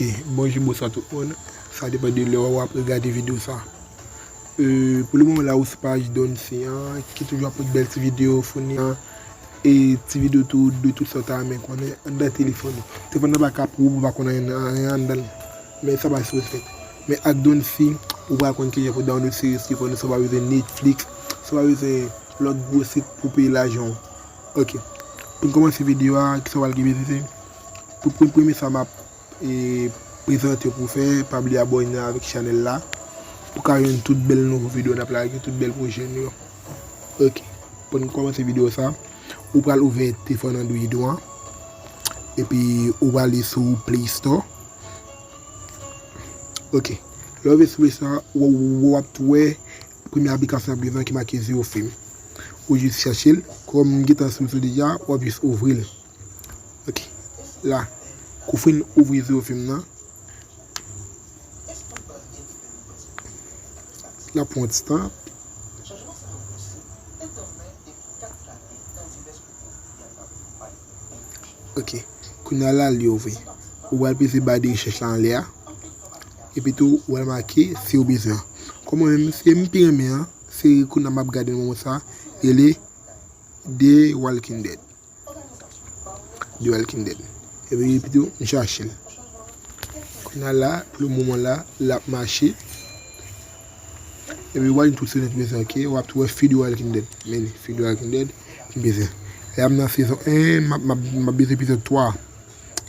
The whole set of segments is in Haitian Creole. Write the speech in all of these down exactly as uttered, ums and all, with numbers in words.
Ok, bonjou, bonswa tout moun. Sa depann de lè w ap regade videyo sa. E, pou le moman la, ou sou paj Don C an, ki toujou ap pote bèl ti videyo founi an, e ti videyo tou de tout sa w ta renmen konnen anndan telefòn ou. Telefòn nan pa ka pou ou, ou pa konn anyen, anyen anndan l. Men sa pa sou fèt. Men ak Don C, ou pral konn kijan pou download seri sou telefòn ou, san w pa bezwen Netflix, san w pa bezwen lòt gwo sit pou peye lajan w. Ok. Pou n kòmanse videyo a, kisa w pral gen bezwen fè? Pou premye, premye sa m ap e, prezante pou fè, pa bliye abòne avèk chanèl la pou ka jwenn tout bèl nouvo videyo n ap lage, tout bèl pwojè nou yo. Ok. Pou n kòmanse videyo sa, ou pral ouvè telefòn Android ou an. Epi ou prale sou Play Store. Ok. Lè w rive sou Play Store, w, w, w ap tou wè premye aplikasyon ap gen ki make Zero Film. Ou jis chèche l, kòm m gentan sou l deja, w ap jis ouvri l. Ok. La, kou fin ouvri Zero Film nan, l ap pran ti tan. Ok. Kounye a la, li ouvri. Ou pral peze ba de rechèch la anlè a. Epi tou, ou pral make si ou bezwen. Kòm mwen menm, se m pi renmen an, se kounye a m ap gade nan moman sa, rele The Walking Dead. The Walking Dead. Epi, epi tou, m chache l. Kounye a la, pou le moman la, l ap mache. Epi, w ap jwenn tout se nèt bezwen, ok? W ap tou wè Fear the Walking Dead. Men, Fear the Walking Dead, m bezwen. La, m nan sezon en, m ap, m ap, m ap bezwen epizòd twa.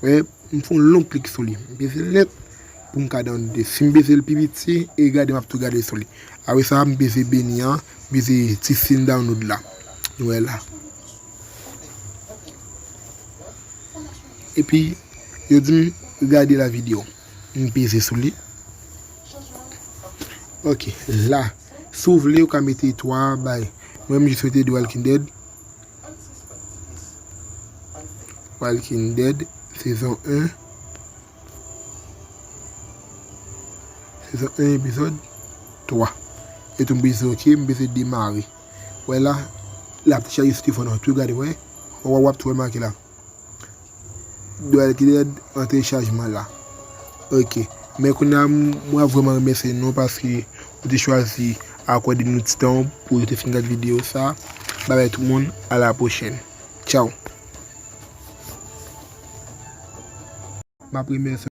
Wè, m fè yon long klik sou li. M bezwen l nèt pou m ka download. Si m bezwen l pi vit, si, e gade, m ap tou gade sou li. Apre sa, m bezwen beni an, m bezwen ti siy download la. Nou wè la. Epi, yo di m, "Regarde la vidéo." M peze sou li. Ok, la. Si w vle, ou ka mete twa bay. Mwen, m jis mete The Walking Dead. Walking Dead, sezon en. Sezon en, epizòd twa. E tou m peze ok, m peze demare. Wè la, l ap chaje sou telefòn nan. Tou gade, wè. Wè, w ap tou remake la. The Walking Dead an telechajman la. Ok. Men kounye a, m, mwen vrèman remèsye nou paske ou te chwazi akòde nou ti tan pou ou te fin gade videyo sa. Babay tout moun, a la pwochèn. Tchaw. M ap remèsye